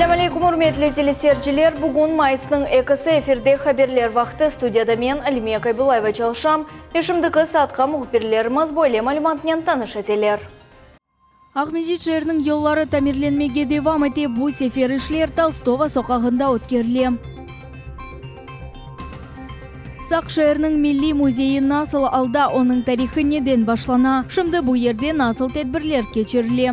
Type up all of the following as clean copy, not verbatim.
Selâm aleyküm, ürmetli teleseyirciler! Bugün mayısnıñ ekisi, efirde Haberler vaqtı, studiyada men, Alimiye Kaybulayeva çalışam. Ve şimdiki saatqa mühbirlerimiz böyle malümatnen tanış eteler. Aqmescit şeeriniñ yolları tamirlenmege devam ete, bu sefer işler Tolstogo soqağında ötkerile. Saq şeeriniñ milliy müzeyi nasıl alda, onıñ tarihi neden başlana, şimdi bu yerde nasıl tedbirler keçirile?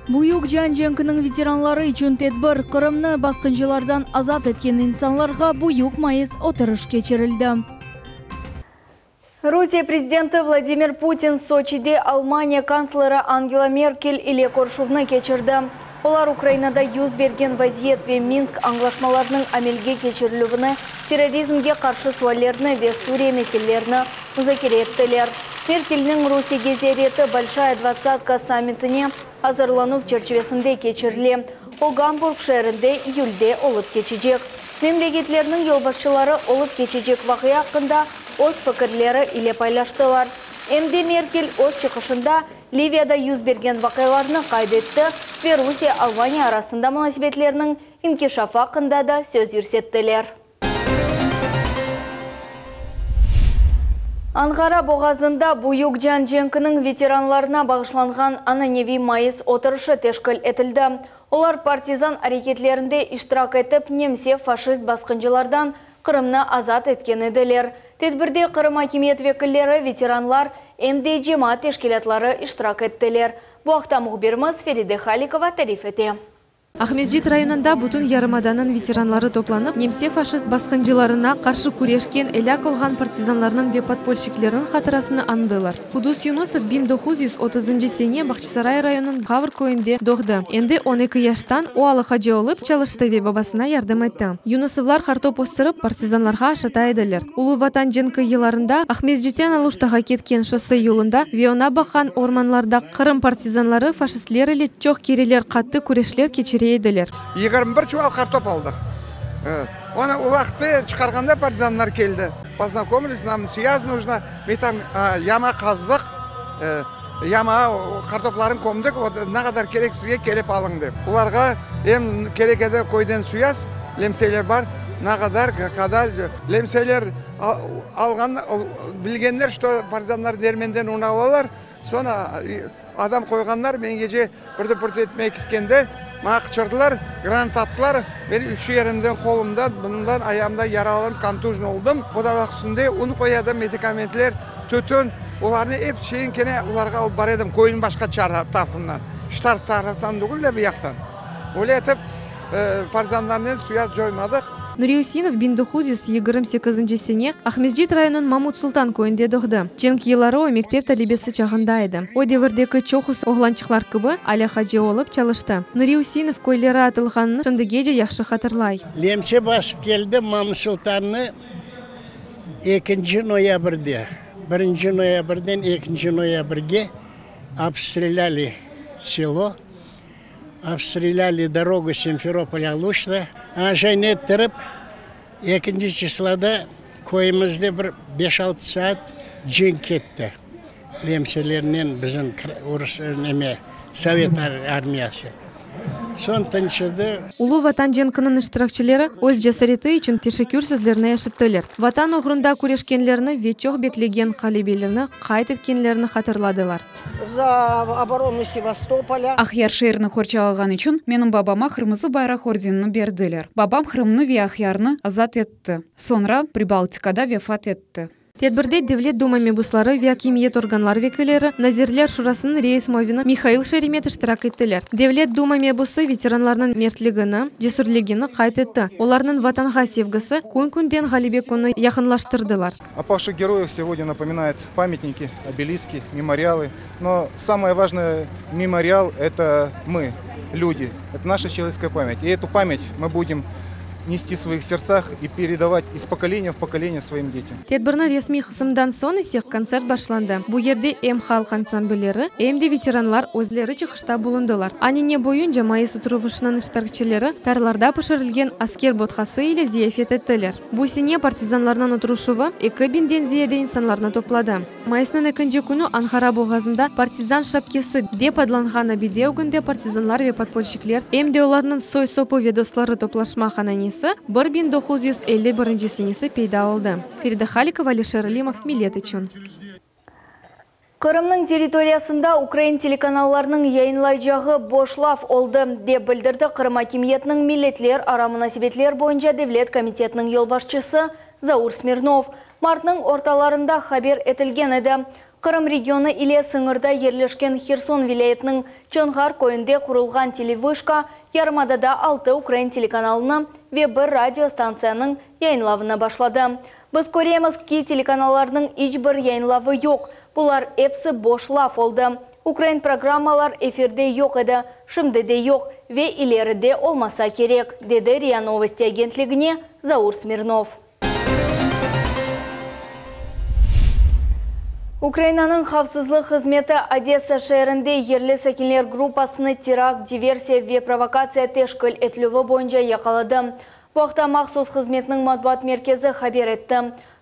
Büyük cian cenkiniñ veteranları içün tedbir, Qırımnı basqıncılardan azat etken insanlarğa Büyük mayıs oturış keçirildi. Rusiye prezidenti Vladimir Putin Soçide Almaniya kantsleri Angela Merkel ile körüşüvni keçirdi. Olar Ukrainada yüz bergen vaziyet ve Minsk añlaşmalarınıñ amelge keçirilüvini, terrorizmge qarşı suallerni ve Suriye meselelerini muzakere ettiler. Merkelniñ Rusiyege ziyareti Bolşaya dvadtsatka sammitine azırlanuv çerçivesinde keçirile. O, Gamburg şeerinde iyülde olıp keçecek. Memleketlerniñ yolbaşçıları olıp keçecek vaqia aqqında öz fikirleri ile paylaştılar. Em de Merkel öz çıqışında Liviyada yüz bergen vaqialarnı qayd etti ve Rusiye-Almaniya arasında munasebetlerniñ inkişafı aqqında da söz yürsettiler. Anğara boğazında Büyük cian cenkiniñ veteranlarına bağışlanğan ananeviy mayıs oturışı teşkil etildi. Olar partizan areketlerinde iştirak etip, nemse-faşist basqıncılardan Qırımnı azat etken ediler. Tedbirde Qırım akimiyet vekilleri, veteranlar, em de cemaat teşkilâtları iştirak ettiler. Bu aqta mühbirimiz Feride Halikova tarif ete. Aqmescit rayonında bütün yarımadanıñ veteranları toplanıp, nemse-faşist basqıncılarına qarşı küreşken elâk olğan partizanlarnıñ ve podpolşçiklerniñ hatırasını añdılar. Kudus Yunusov 1930-ncı sene Bağçasaray rayonınıñ Ğavr köyünde doğdı. Endi 12 yaştan o alaqacı olıp çalıştı ve babasına yardım etti. Yunusovlar qartop östürip, partizanlarğa aşata ediler. Ulu Vatan cenki yıllarında Aqmescitten Aluştağa ketken şosse yolunda ve oña baqqan ormanlarda Qırım partizanları faşistler ile çoq kereler qattı küreşler keçire ediler. 21 çuval qartop aldıq. Onı o vaqıtte çıqarğanda partizanlar keldi. Poznakomilись, nam suyaz nujna. Biz tam yama qazdıq, yamağa qartoplarını kömdik, vot ne qadar kerek sizge, kelip alıñ dep. Olarğa em kerek edi köyden suyaz, lemseler bar, ne qadar, qadar lemseler alğan, bilgenler, çto partizanlar dermenden un alalar, Soñ adam qoyğanlar, men gece birde pırt etmey ketkende, maña qıçırdılar, granat attılar, men üç yerimden, qolumdan, bundan, ayağımdan yaralanıp, kontujn oldım. Qodalaq üstünde un qoyadım, medikamentler, tütün, olarnı ep şeyin kene olarğa alıp bara edim, köyniñ başqa tarafından, şu taraftan degil de, bu yaqtan. Öyle etip, partizanlarnen suyat coymadıq. Nuri Üseinov 1928-nci sene Aqmescit rayonınıñ Mamut Sultan köyünde doğdı. Cenk yılları o mektep talebesi çağında edi. O devirdeki çoqusı oğlançıqlar kibi, alâqacı olıp çalıştı. Nuri Üseinov köyleri atılğanını şimdigece yahşı hatırlay. Nemse basıp keldi Mamut Sultannı ekinci noyabrde, birinci noyabrden ekinci noyabrge obstrelâli selo. Obstrelâli dorogu Simferopol-Aluşta. Ana şay nettirip, ekinci çisloda köyümizde bir beş-altı saat cenk ketti. Nemselernen bizim urus, neme, sovet armiyası. Soñ tınçıdı. Ulu Vatan cenkiniñ iştirakçileri öz cesareti içün teşekkür sözlerini eşittiler. Vatan oğrunda küreşkenlerini ve çoq beklegen ğalebelerini qayd etkenlerini hatırladılar. Za oboronu Sevastopolâ. Aqyar şeerini qorçalağan içün menim babama Qırmızı Bayraq ordenini berdiler. Babam Qırımnı ve Aqyarnı azat etti. Soñra Pribaltikada vefat etti. Tedbirde Devlet Duma mebusları ve akimiyet organları vekilleri, Nazirler Şurasınıñ reis muavini Mihail Şeremet iştirak ettiler. Devlet Duma mebusı veteranlarnıñ mertligini, cesürligini qayd etti, olarnıñ Vatanğa sevgisi kün-künden Ğalebe künü yaqınlaştırdılar. О павших героях сегодня напоминают памятники, обелиски, мемориалы. Но самое важное мемориал – это мы, люди. Это наша человеческая память. И эту память мы будем. нести в своих сердцах и передавать из поколения в поколение своим детям. Tedbirniñ resmiy qısımdan soñ ise kontsert başlandı. Bu yerde em halq ansamblleri, em de veteranlar özleri çıqışta bulundılar. Anane boyunca mayıs oturışuvınıñ iştirakçileri tarlarda pişirilgen asker botqası ile ziyafet ettiler. Bu sene partizanlarnıñ oturışuvı eki biñden ziyade insanlarnı topladı. Mayısnıñ ekinci künü Anqara boğazında Partizan şapkesi dep adlanğan abide ögünde partizanlar ve podpolşikler, em de olarnıñ soy-sopı ve dostları toplaşmaq ananesi 1951 senesi peyda oldı. Feride Halikova, Alişer Alimov, Millet içün. Qırımnıñ territoriyasında ukrain telekanallarınıñ yayınlaycağı boş laf oldı, dep bildirdi Qırım akimiyetiniñ milletlerara munasebetler boyunca devlet komitetiniñ yolbaşçısı Zaur Smirnov. Martnıñ ortalarında haber etilgen edi, Qırım regionı ile sıñırda yerleşken Herson vilâyetiniñ Çonğar köyünde qurulğan televışka yarımadada altı ukrain telekanalını ve bir radio stantsiyanıñ yayınlavını başladı. Biz köremiz ki, telekanallarnıñ iç bir yayınlavı yoq, bular episi boş laf oldı. Ukrain programmalar efirde yoq edi, şimdi de yoq ve ileride olmasa kerek, dedi RIA Novosti agentligine Zaur Smirnov. Ukrainanıñ havfsızlıq hızmeti Odessa şeerinde yerli sakinler gruppasını terakt, diversiya ve provokatsiya teşkil etilüvi boyunca yaqaladı. Bu aqta mahsus hızmetniñ matbuat merkezi haber etti.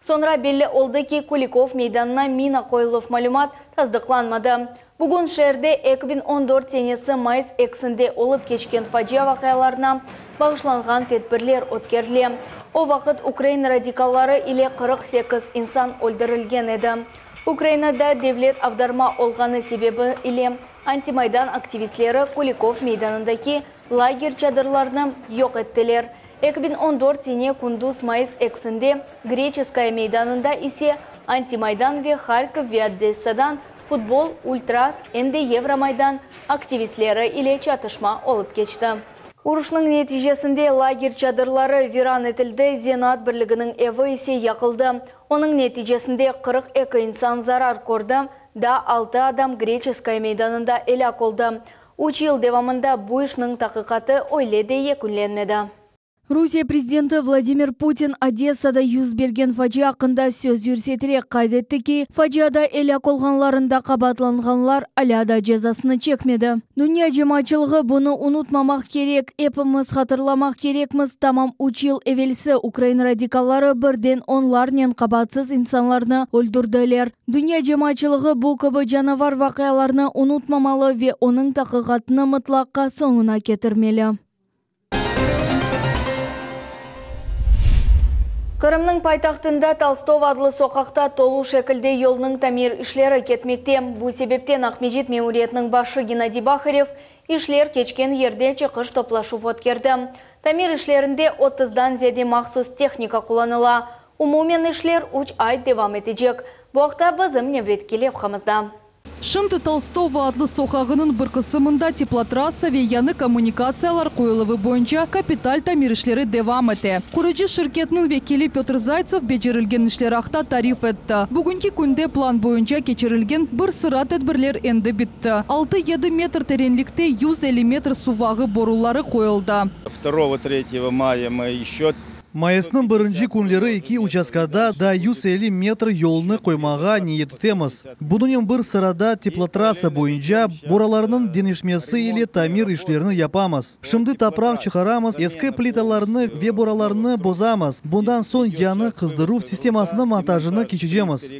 Soñra belli oldı ki, Kulikov meydanına mina qoyuluv malümat tasdıqlanmadı. Bugün şeerde 2014 senesi mayıs ekisinde olıp keçken facia vaqialarına bağışlanğan tedbirler ötkerile. O vaqıt ukrain radikalları ile 48 insan öldürilgen edi. Ukrainada devlet avdarma olğanı sebebi ile antimaydan aktivistleri Kulikov meydanındaki lager çadırlarını yoq ettiler. 2014 sene kündüz mayıs ekisinde Greçeskaya meydanında ise antimaydan ve Harkov ve Odessadan futbol, ultras em de Yevromaydan aktivistleri ile çatışma olıp keçti. Uruşnıñ neticesinde lager çadırları viran etildi, zenaat birliginiñ evi ise yaqıldı. Onıñ neticesinde 42 insan zarar kördi, daa altı adam Greçeskaya meydanında elâk oldı. Üç yıl devamında bu işniñ taqiqatı öyle de yekünlenmedi. Rusiye prezidenti Vladimir Putin Odessada yüz bergen facia aqqında söz yürseterek qayd etti ki, faciada elâk olğanlarında qabaatlanğanlar alâ da cezasını çekmedi. Dünya cemaatçılığı bunı unutmamaq kerek, epimiz hatırlamaq kerekmiz, tamam üç yıl evelsi ukrain radikalları birden onlarnen qabaatsız insanlarnı öldürdiler. Dünya cemaatçılığı bu kibi canavar vaqialarnı unutmamalı ve onıñ taqiqatını mıtlaqa soñuna ketirmeli. Qırımnıñ paytahtında Tolstogo adlı soqaqta tolu şekilde yolnıñ tamir işleri ketmekte. Bu sebepten Aqmescit memuriyetiniñ başı Gennadiy Baharev işler keçken yerde çıqış toplaşuv ötkerdi. Tamir işlerinde otuzdan ziyade mahsus tehnika qullanıla. Umumen işler üç ay devam etecek. Bu aqta bizim nevbetki levhamızda. Şimdi Tolstogo adlı soqağınıñ bir qısımında teplotrassa ve yañı kommunikatsiyalar qoyuluvı boyunca kapital tamir işleri devam ete. Qurucı şirketiniñ vekili Petr Zaytsev becerilgen işler aqta tarif etti. Bugünki künde plan boyunca keçirilgen bir sıra tedbirler endi bitti. 6-7 metr terenlikte 150 metr suv ağı boruları qoyuldı. 2-3 мая мы еще Mayısnıñ birinci künleri eki uçastkada da 150 metr yolnı qoymağa niyet etemiz. Bunıñnen bir sırada teplotrassa boyunca borularnıñ deñişmesi ile tamir işlerini yapamız. Şimdi topraq çıqaramız, eski plitalarnı ve borularnı bozamız. Bundan soñ yañı qızdıruv sistemasınıñ montajını keçecekmiz.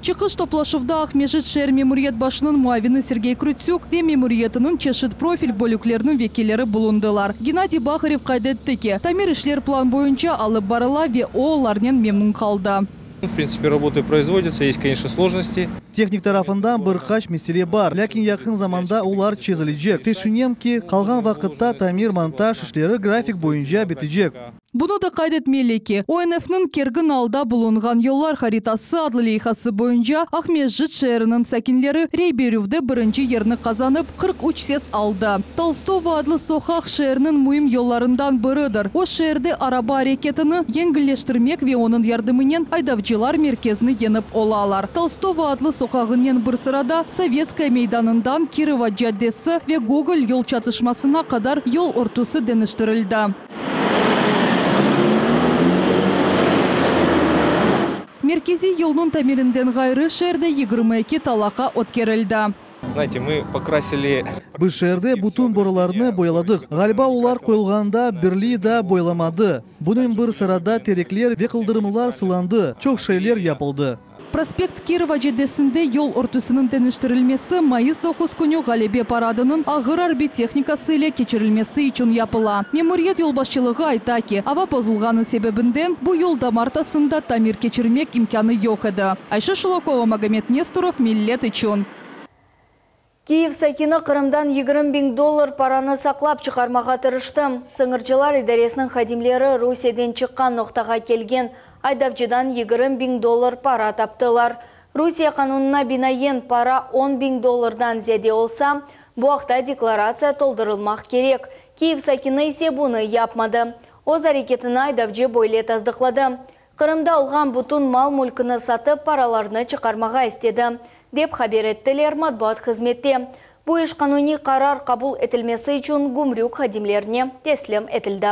Çıqış toplaşuvda Aqmescit şeer memuriyet başınıñ muavini Sergey Krutük ve memuriyetiniñ çeşit profil bölükleriniñ vekilleri bulundılar. Gennadiy Baharev qayd etti ki, tamir işler plan boyunca alıp barıla ve o olarnen memnün qaldı. В принципе, работы производятся, есть, конечно, сложности. Tehnik tarafından bir qaç mesele bar, lâkin yaqın zamanda olar çezilecek. Tüşünem ki, qalğan vaqıtta tamir montaj işleri grafik boyunca bitecek. Bunı da qayd etmeli ki, ONFniñ kergin alda bulunğan yollar haritası adlı leyhası boyunca Aqmescit şeeriniñ sakinleri rey berüvde birinci yerni qazanıp, 43 ses aldı. Tolstogo adlı soqaq şeeriniñ müim yollarından biridir. O şeerde araba areketini yengilleştirmek ve onıñ yardımınen aydavcılar merkezni yeñip olalar. Tolstogo adlı soqağınen bir sırada Sovetskaya meydanından Kirova caddesi ve Gogol yol çatışmasına qadar yol örtüsi deñiştirildi. Merkeziy yolnıñ tamirinden ğayrı, şeerde 22 talaqa ötkerildi. Знаете, мы покрасили... Biz şeerde bütün borularnı boyaladıq. Ğaliba, olar qoyulğanda birliy da boyalamadı. Bunen bir sırada terekler ve qıldırımlar sılandı. Çoq şeyler yapıldı. Prospekt Kirova caddesinde yol örtüsiniñ deñiştirilmesi mayıs 9 künü Ğalebe paradınıñ ağır arbiy tehnikası ile keçirilmesi içün yapıla. Memuriyet yolbaşçılığı ayta ki, ava bozulğanı sebebinden bu yol damartasında tamir keçirmek imkânı yoq edi. Ayşe Şulakova, Magomed Nestorov, Millet içün. Kiyev sakini Qırımdan 20 biñ dollar paranı saqlap çıqarmağa tırıştı. Sıñırcılar idaresiniñ hadimleri Rusiyeden çıqqan noqtağa kelgen aydavcıdan 20 biñ dollar para taptılar. Rusiye qanunına binaen para 10 biñ dollardan ziyade olsa, bu aqta deklaratsiya toldurılmaq kerek. Kiyev sakini ise bunı yapmadı. Öz areketini aydavcı böyle tasdıqladı. Qırımda olğan bütün mal-mülkini satıp paralarnı çıqarmağa istedi, dep haber ettiler matbuat hızmette. Bu iş qanuniy qarar qabul etilmesi içün gümrük hadimlerine teslim etildi.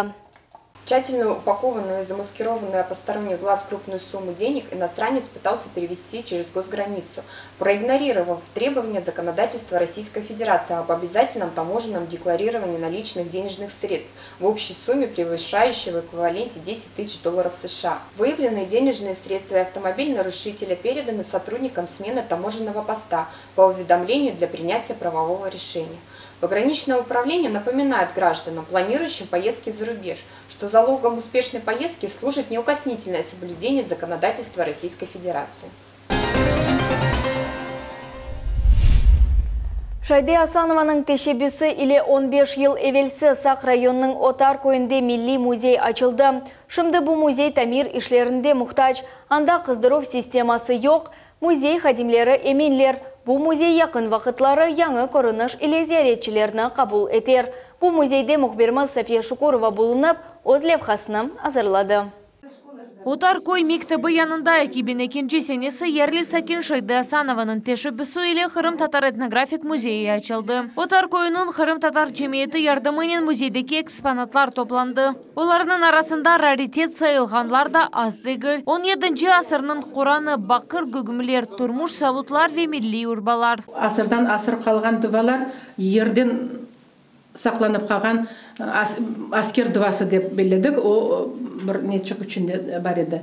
Тщательно упакованную и замаскированную от посторонних глаз крупную сумму денег иностранец пытался перевести через госграницу, проигнорировав требования законодательства Российской Федерации об обязательном таможенном декларировании наличных денежных средств в общей сумме, превышающей в эквиваленте 10 тысяч долларов США. Выявленные денежные средства и автомобиль нарушителя переданы сотрудникам смены таможенного поста по уведомлению для принятия правового решения. Пограничное управление напоминает гражданам, планирующим поездки за рубеж, что залогом успешной поездки служит неукоснительное соблюдение законодательства Российской Федерации. Şayde Asanovanıñ teşebbüsi ile 15 yıl evelsi Saq rayonınıñ Otar köyünde milliy müzey açıldı. Şimdi bu müzey tamir işlerinde muhtac. Anda qızdıruv sisteması yoq. Müzey hadimleri eminler, bu müzey yaqın vaqıtları yañı körüniş ile ziyaretçilerni qabul eter. Bu müzeyde mühbirimiz Safiye Şukurova bulunıp, öz levhasını azırladı. Otar köy mektebi yanında 2002 senesi yerli sakin Şayde Asanovanıñ teşebbüsi ile Qırımtatar etnografik müzeyi açıldı. Otar köyüniñ Qırımtatar cemiyeti yardımınen müzeydeki eksponatlar toplandı. Olarnıñ arasında raritet sayılğanlar da az degil. 17 asırnıñ Quranı, baqır gügümler, turmuş savutlar ve milliy urbalar. Asırdan asır qalğan duvalar yerden saqlanıp qalğan asker duvası dep belledik. O bir neçik içinde bar edi,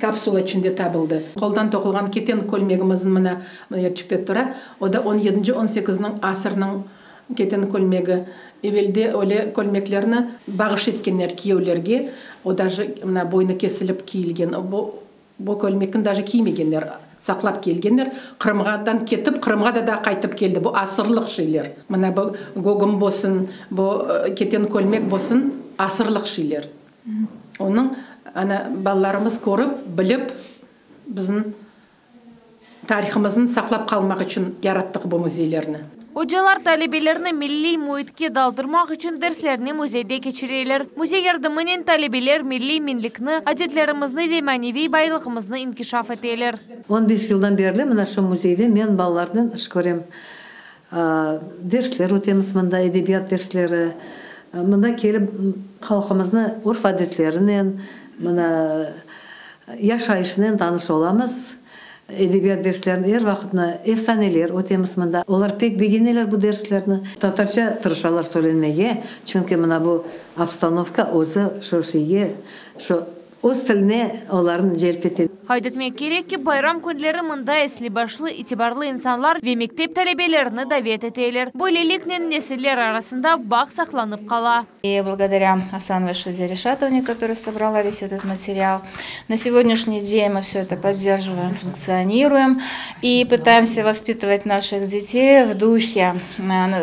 kapsula içinde tabıldı. Qoldan toqulğan keten kölmegimizniñ mına yerçikte tura, o da on yedinci, on sekiziniñ asırnıñ keten kölmegi. Evelde öyle kölmeklerni bağış etkenler kiyevlerge, o daje mına boynu kesilip kiyilgen. Bu bu kölmekni daje kiymegenler, saqlap kelgenler. Qırımğadan ketip, Qırımğa da daa qaytıp keldi. Bu asırlıq şeyler. Mına bu gogum bolsun, bu keten kölmek bolsun, asırlıq şeyler. Onıñ ana balalarımız körip, bilip, bizim tarihımıznı saqlap qalmaq içün yarattıq bu müzeylerni. Ocalar talebelerni milliy müitke daldırmaq içün derslerni müzeyde keçireler. Müzey yardımınen talebeler milliy menlikni, adetlerimizni ve maneviy baylığımıznı inkişaf eteler. 15 yıldan berli mına şu müzeyde men balalarnen iş körem. Dersler ötemiz mında, edebiyat dersleri. Mında kelip halqımıznı urf-adetlerinen, mına yaşayışınen tanış olamız. Edebiyat derslerini er vaqıt mına efsaneler ötemiz mında. Olar pek begeneler bu derslerni. Tatarca tırışalar söylenmege, çünki mına bu obstanovka özü şu şeyge, şu öz tiline olarnı celp ete. Qayd etmek kerek ki, bayram künleri mında esli-başlı, itibarlı insanlar ve mektep talebelerini davet eteler. Böyleliknen nesiller arasında bağ saqlanıp qala. И благодаря Асановой Шаде Решатовне, которая собрала весь этот материал, на сегодняшний день мы все это поддерживаем, функционируем и пытаемся воспитывать наших детей в духе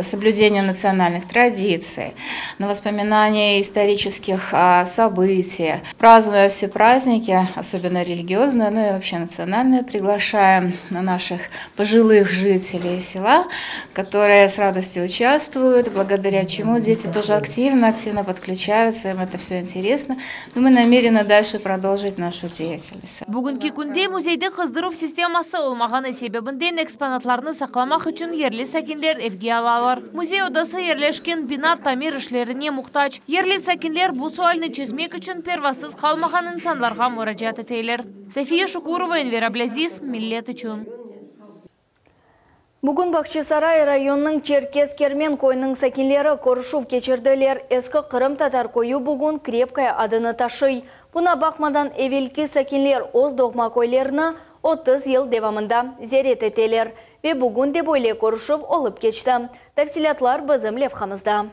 соблюдения национальных традиций, на воспоминания исторических событий. Празднуя все праздники, особенно религиозные, но и вообще национальные, приглашаем наших пожилых жителей села, которые с радостью участвуют, благодаря чему дети тоже активно, активно подключаются, им это все интересно. Но мы намерены дальше продолжить нашу деятельность. Bugünki künde müzeyde qızdıruv sisteması olmağanı sebebinden eksponatlarnı saqlamaq içün yerli sakinler evge alalar. Müzey odası yerleşken bina tamir işlerine muhtac. Yerli sakinler bu sualni çezmek içün pervasız qalmağan insanlarğa muracaat eteler. Safiye Şukurova, Enver Ablâziz, Millet içün. Bugün Bağçasaray rayonınıñ Çerkez Kermen köyüniñ sakinleri körüşüv keçirdiler. Eski Qırım tatar köyü bugün Krepkaya adını taşıy. Buna baqmadan, evelki sakinler öz doğma köylerini 30 yıl devamında ziyaret eteler. Ve bugün de böyle körüşüv olıp keçti. Tafsilâtlar bizim levhamızda.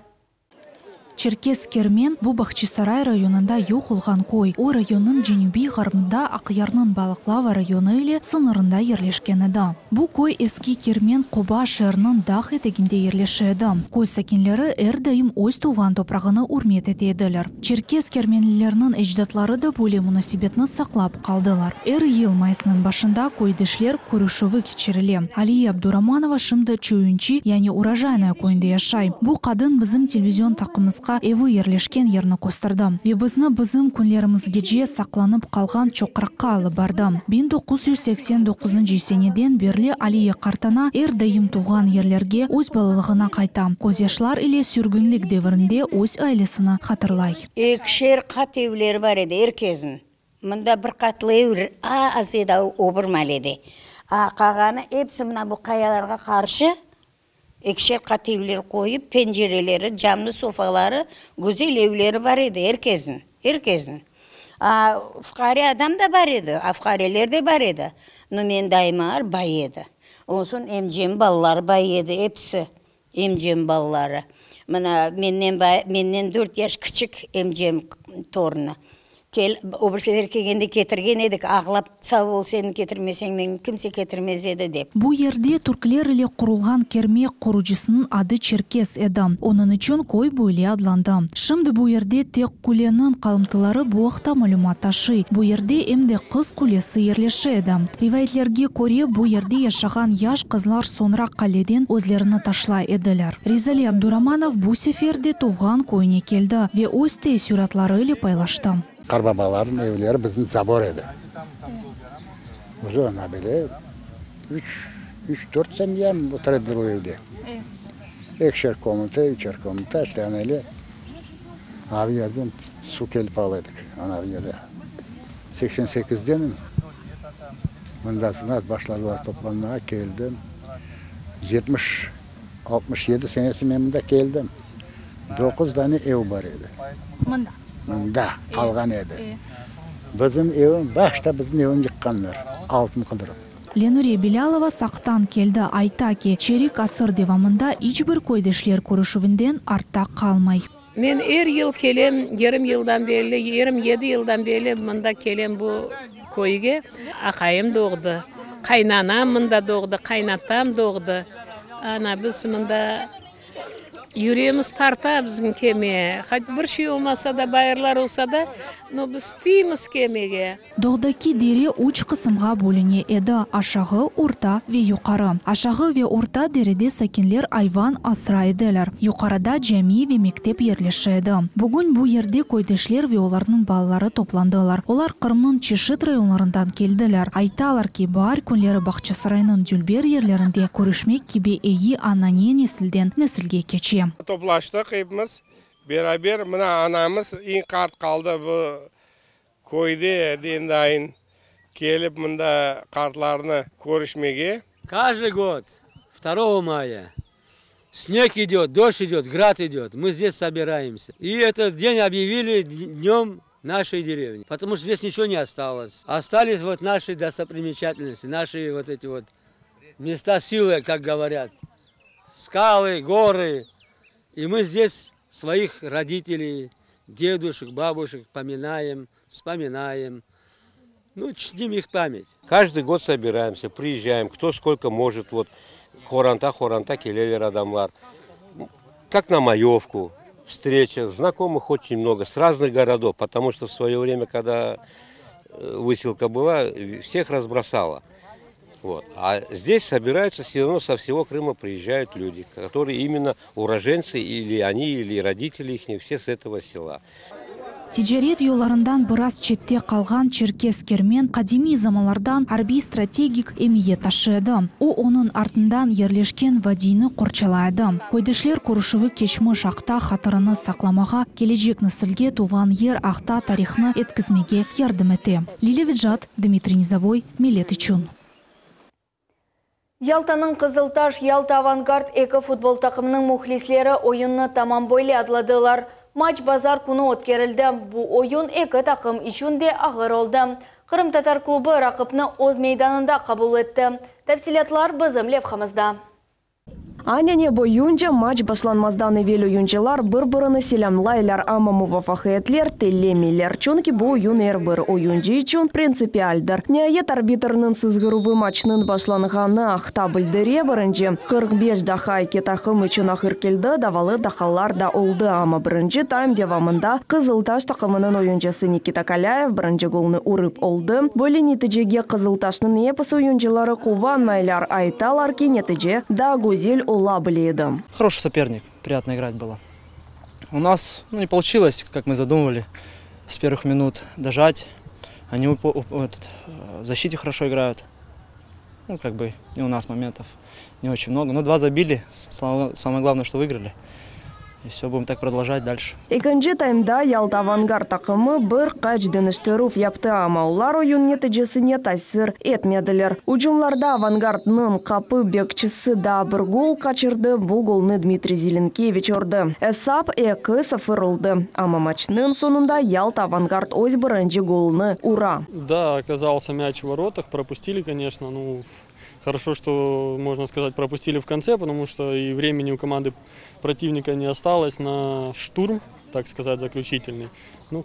Çerkez Kermen, bu Bahçisaray rayonında yoq olğan köy. O, rayonnıñ cenübiy ğarbında Aqyarnıñ Balıqlava rayonı ile sıñırında yerleşken edi. Bu köy eski Kermen qoba şeeriniñ dağ eteginde yerleşe edi. Köy sakinleri er daim öz tuvğan toprağını ürmet ete ediler. Çerkez kermenlilerniñ ecdatları da böyle munasebetni saqlap qaldılar. Er yıl mayısnıñ başında köydeşler körüşüvi keçirile. Aliye Abduramanova şimdi Çoyunçi, yani Urojaynoye köyünde yaşay. Bu qadın bizim televizion taqımızğa evi yerleşken yerni kösterdi ve bizni bizim künlerimizgece saqlanıp qalğan çoqraqqa alıp bardı. 1989 seneden berli Aliye qartana er daim tuvğan yerlerge, öz balalığına qayta, közyaşlar ile sürgünlik devirinde öz ailesini hatırlay. Ekişer qat evleri bar edi er kezniñ. Mında bir qatlı ev az edi o bir malede. A qalğanı episi mına bu qayalarğa qarşı ekişer qat evler qoyıp, pencereleri, camlı sofaları, güzel evleri bar edi er kezniñ, er kezniñ. A fuqare adam da bar edi, a fuqareler de bar edi. No menim dayımlar bay edi. Ondan soñ emcem balaları bay edi, episi emcem balaları. Mına menden bay, menden dört yaş kiçik emcem torunı. Kel, o bir sefer kelgende ketirgen edik, ağlap, sağ ol, sen ketirmeseñ, meni kimse ketirmez edi, dep. Bu yerde türkler ile qurulğan kerme qurucısınıñ adı Çerkez edi, onıñ içün köy böyle adlandı. Şimdi bu yerde tek quleniñ qalımtıları bu aqta malümat taşıy. Bu yerde em de Qız qulesi yerleşe edi. Rivayetlerge köre, bu yerde yaşağan yaş qızlar soñra qaleden özlerini taşlay ediler. Rizali Abduramanov bu sefer de tuvğan köyüne keldi ve öz teessüratları ile paylaştı. Qartbabalarnıñ evleri bizim zabor edi. Уже ana bile üç, üç, dört semya otura ediler o evde. Ekişer komnata, üçer komnata, işte ana öyle anavi yerden suv kelip ala edik, anavi yerde. Seksen sekizden mında başladılar toplanmağa, keldim. Yetmiş, 67 senesi men mında keldim. Doquz dane ev bar edi. Mında? Mında qalğan edi. Bizim evim, başta bizim evni yıqqanlar, altın qıdırıp. Lenuriye Bilâlova Saqtan keldi, ayta ki, çerik asır devamında iç bir köydeşler körüşüvinden artta qalmay. Men er yıl kelem, yarım yıldan berli, 27 yıldan berli mında kelem bu köyge. Aqayım doğdı, qaynanam mında doğdı, qaynatam doğdı. Ana, biz mında yüregimiz tarta bizim kelmege. Hoç bir şey olmasa da, bayırlar olsa da, no biz isteymiz kelmege. Dağdaki dere üç qısımğa bölüne edi, aşağı, orta ve yuqarı. Aşağı ve orta derede sakinler ayvan asray ediler. Yuqarıda cami ve mektep yerleşe edi. Bugün bu yerde köydeşler ve olarnıñ balaları toplandılar. Olar Qırımnıñ çeşit rayonlarından keldiler. Aytalar ki, baar künleri Bağçasaraynıñ dülber yerlerinde körüşmek kibi eyi anane nesilden nesilge keçe. Toplaştıq epimiz beraber, mına anamız eñ qart qaldı bu köyde dendayın kelip mında qartlarnı körüşmege. Каждый год, 2 мая, снег идет, дождь идет, град идет, мы здесь собираемся. И этот день объявили днем нашей деревни, потому что здесь ничего не осталось. Остались вот наши достопримечательности, наши вот эти вот места силы, как говорят, скалы, горы. И мы здесь своих родителей, дедушек, бабушек поминаем, вспоминаем, ну, чтим их память. Каждый год собираемся, приезжаем, кто сколько может, вот qoranta, qoranta keleler adamlar. Как на маевку, встреча, знакомых очень много, с разных городов, потому что в свое время, когда э, выселка была, всех разбросала. Вот. А здесь собираются все равно со всего Крыма приезжают люди, которые именно уроженцы, или они, или родители их, все с этого села. Ticaret yollarından biraz çette qalğan Çerkez Kermen qadimiy zamanlardan arbiy-strategik emiyet taşıy edi. O, onıñ artından yerleşken vadiyni qorçalay edi. Köydeşler körüşüvi keçmiş aqta hatırını saqlamağa, kelecek nesilge tuvğan yer aqta tarihnı etkizmege yardım ete. Lilâ Vecat, Dmitriy Nizovoy, Millet içün. Yaltanıñ Qızıltaş Yalta Avangard eki futbol taqımınıñ mühlisleri oyunnı tamam böyle adladılar. Maç bazar künü ötkerildi. Bu oyun eki taqım içün de ağır oldı. Qırımtatar klubı raqipni öz meydanında qabul etti. Tafsilâtlar bizim levhamızda. Anane boyunca, maç başlanmazdan evel oyuncılar bir-birini selâmlaylar, amma muvafaqiyetler tilemeyler, çünki bu oyun er bir oyuncı içün printsipialdir. Niayet, arbitrniñ sızğıruvı maçnıñ başlanğanı aqta bildire, birinci 45 daqqa eki taqım içün ağır keldi, davalı daqalar da oldı, amma birinci taym devamında Qızıltaş taqımınıñ oyuncısı Nikita Kalâyev birinci golnı urıp oldı. Böyle neticege Qızıltaşnıñ episi oyuncıları quvanmaylar, aytalar ki, netice daa güzel ola bile edi. Хороший соперник, приятно играть было. У нас, ну, не получилось, как мы задумывали, с первых минут дожать. Они этот, в защите хорошо играют. Ну, как бы и у нас моментов не очень много. Но два забили, самое главное, что выиграли. И все, будем так продолжать дальше. Ekinci taymda Yalta Avangard taqımı bir qaç deñiştirüv yaptı, amma olar oyun neticesine tesir etmediler. Ücümlarda Avangardnıñ qapı bekçisi daa bir gol qaçırdı, bu golnı Dmitriy Zelenkeviç urdı. Esap 2-0 oldı, amma maçnıñ soñunda Yalta Avangard öz birinci golını ura. Да, оказался мяч в воротах, пропустили, конечно, ну, хорошо, что, можно сказать, пропустили в конце, потому что и времени у команды противника не осталось на штурм, так сказать, заключительный. Ну,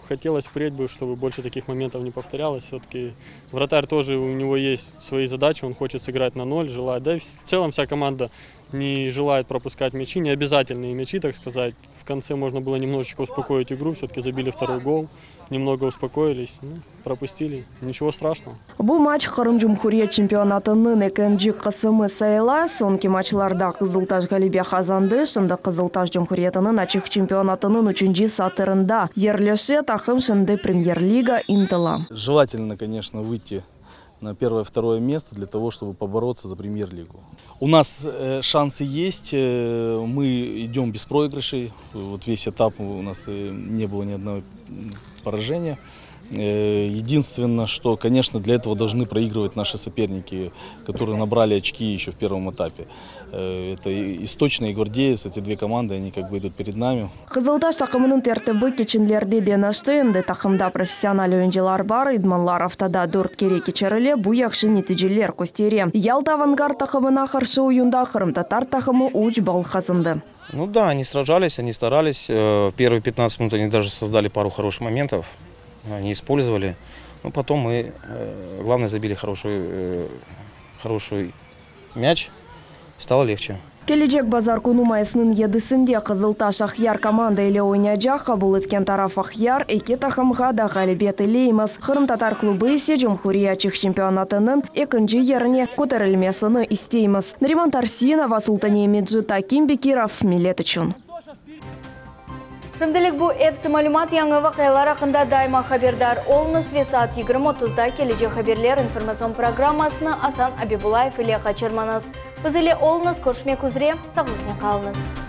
хотелось впредь бы, чтобы больше таких моментов не повторялось. Все-таки вратарь тоже, у него есть свои задачи, он хочет сыграть на ноль, желает. Да и в целом вся команда не желает пропускать мячи, не обязательные мячи, так сказать. В конце можно было немножечко успокоить игру, все-таки забили второй гол, немного успокоились, ну, пропустили, ничего страшного. Bu maç Qırım Cumhuriyet çempionatınıñ ekinci qısımı sayıla. Soñki maçlarda Qızıltaş ğalebe qazandı. Şimdi Qızıltaş Cumhuriyetiniñ açıq çempionatınıñ üçünci satırında yerleşe. Taqım şimdi Premyer-liga ıntıla. Желательно, конечно, выйти на первое-второе место для того, чтобы побороться за премьер-лигу. У нас э, шансы есть, э, мы идем без проигрышей. Вот весь этап у нас э, не было ни одного поражения. Единственное, что, конечно, для этого должны проигрывать наши соперники, которые набрали очки еще в первом этапе. Это и Источный, и Гвардеец, эти две команды, они как бы идут перед нами. Qızıltaş taqımınıñ tertibi keçenlerde deñişti. Endi taqımda professional oyuncılar bar. İdmanlar aftada dört kere keçirile. Bu yahşı neticeler köstere. Yalta Avangard taqımına qarşı oyunda qırımtatar taqımı 3 ball qazandı. Ну да, они сражались, они старались. Первые 15 минут они даже создали пару хороших моментов. Они использовали. Но потом мы, главное, забили хороший, хороший мяч. Стало легче. Kelecek bazar künü mayısnıñ yedisinde Qızıltaş Aqyar komanda ile oynaycaq qabul etken taraf Aqyar eki taqımğa da ğalebe tileymiz. Qırımtatar klubı ise Cumhuriyet açıq çempionatınıñ ekinci yerine köterilmesini isteymiz. Nariman Tarsinova, Sultaniye Mecit, Akim Bekirov, Millet içün. Şimdilik bu episi malümat yañı vaqialar aqqında daima haberdar oluñız ve saat 20.30-da kelecek haberler informatsion programmasını Asan Abibullayev ile qaçırmañız. Biz ile oluñız, körüşmek üzre, sağlıqnen qalıñız.